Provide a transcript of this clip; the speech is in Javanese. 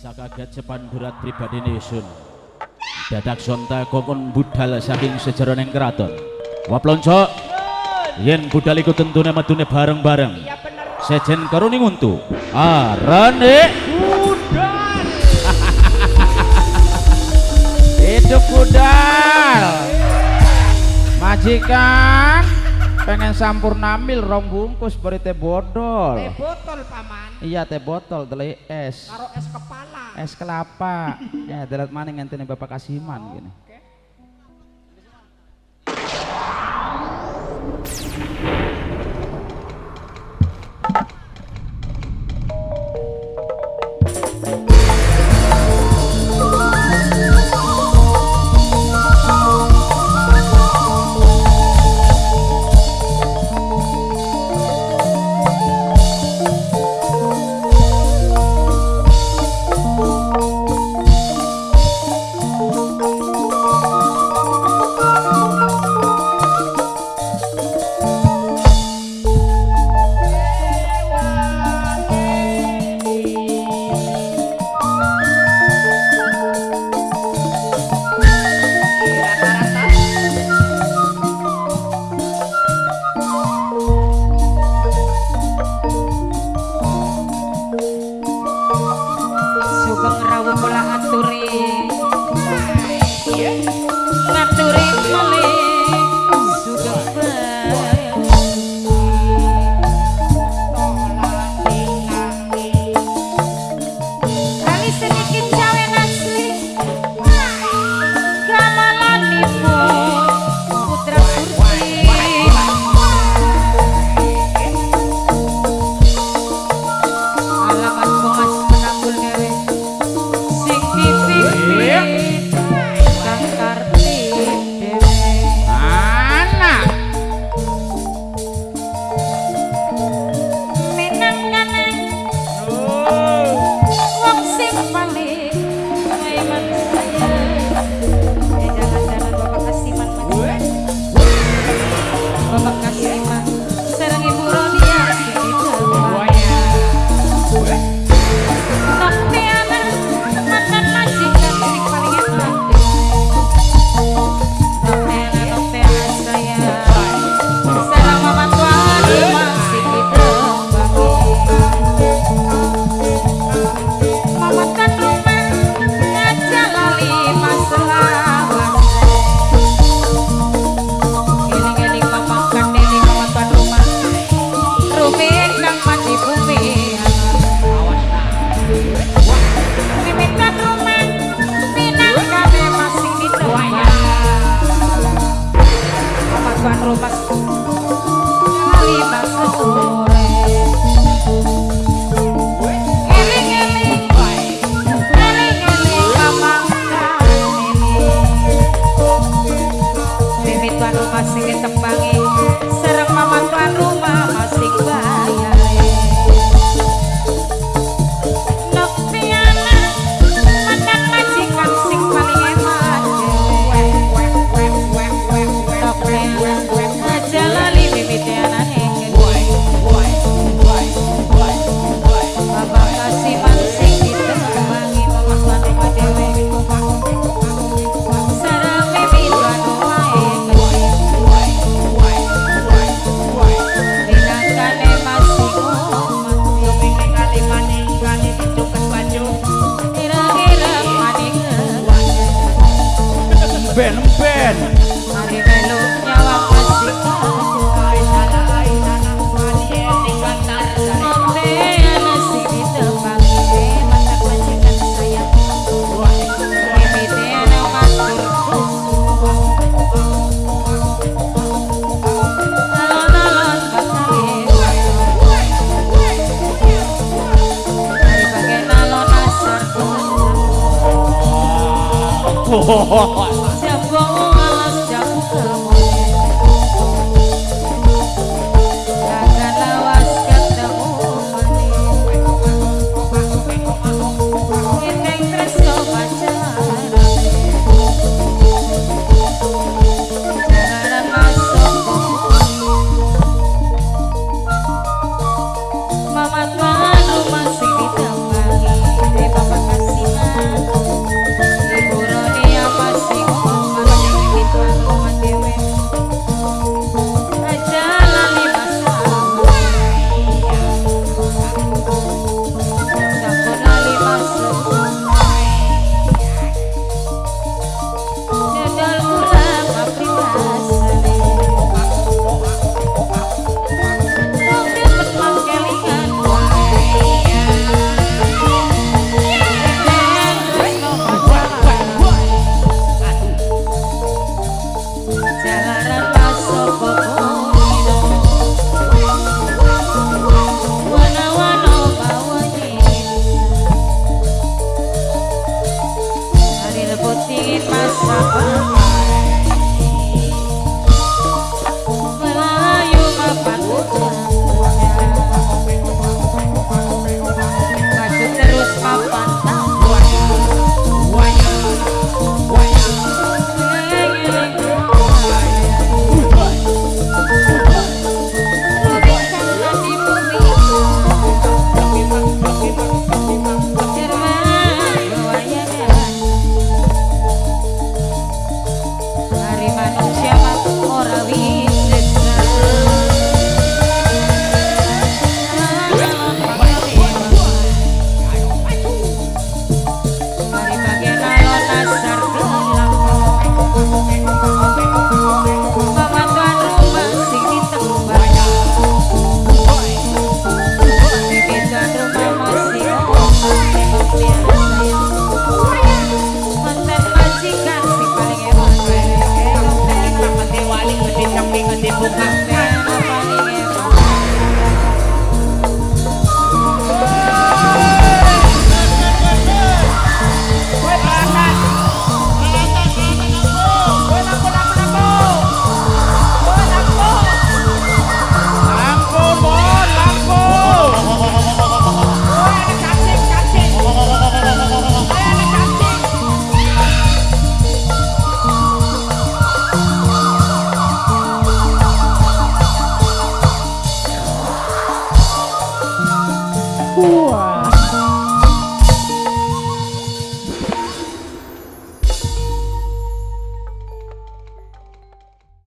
Sakaget sepandurat pribadi isun. Dadak sonta kokon budal saking sejeroning keraton. Waplonco, yen budal iku tentune metune bareng-bareng. Iya bener. Sejen karuni nguntu. Arane Budal. Hidup budal. Majikan pengen sampurnamil rong bungkus beri teh bodol. Teh botol paman. Iya teh botol tele es. Karo es kepala. Es kelapa. Ya delat maning ngenteni Bapak Kasiman gini. Oke. Rata-rata. Sugeng rawuh kula aturi Iya. ngaturi malih sugeng bae. Kali seniki cawen asli gamalanipun putra Surti. Alamat Bongas Penanggul dewe sing dipimpin Kang Kartip dewe. Anak. Minangkane wong sing paling ngaiman saya. Jangan-jangan Bapak Kasiman majikan. Bapak Kasiman sareng Ibu Ronia sing ditembang. Noktiana mantan majikan sing paling eman. Noktiana noktiana saya. Sareng mama tuan rumah sing ditembangi. Mama kan rumah ngajak lali masalah. Eling-eling mama kan eling mama tuan rumah. Rumi kang mati bumi. Mimitan rumah minangkane masing ditembang. Mama tuan rumah lali masuk sore. Eling-eling, eling-eling mamang kan eling. Mimit tuan rumah sing ditembangi, sareng mama tuan rumah masing bayare. Noktiana mantan majikan sing paling eman dhewe. Noktiana aja lali mimite anane gede. Bapak Kasiman sing ditembangi mama tuan rumah dhewe. Sareng mimi tuan rumahe gede. Minangkane masing ngomati. Ireng-ireng maning. Ben ben. Mari melu nyawang masing Noktiana sing ditembangi mantan majikan saya. Mimite ana matur kesuwun. Alon-alon bakale dari bagian alon asar jabong alas jamu kemone. Gagan lawas ketemu maneh. Ngeteng tresno pacarane. Jalaran masuk bumi. Mama tuan rumah sing ditembangi. Bapak Kasiman. Wah.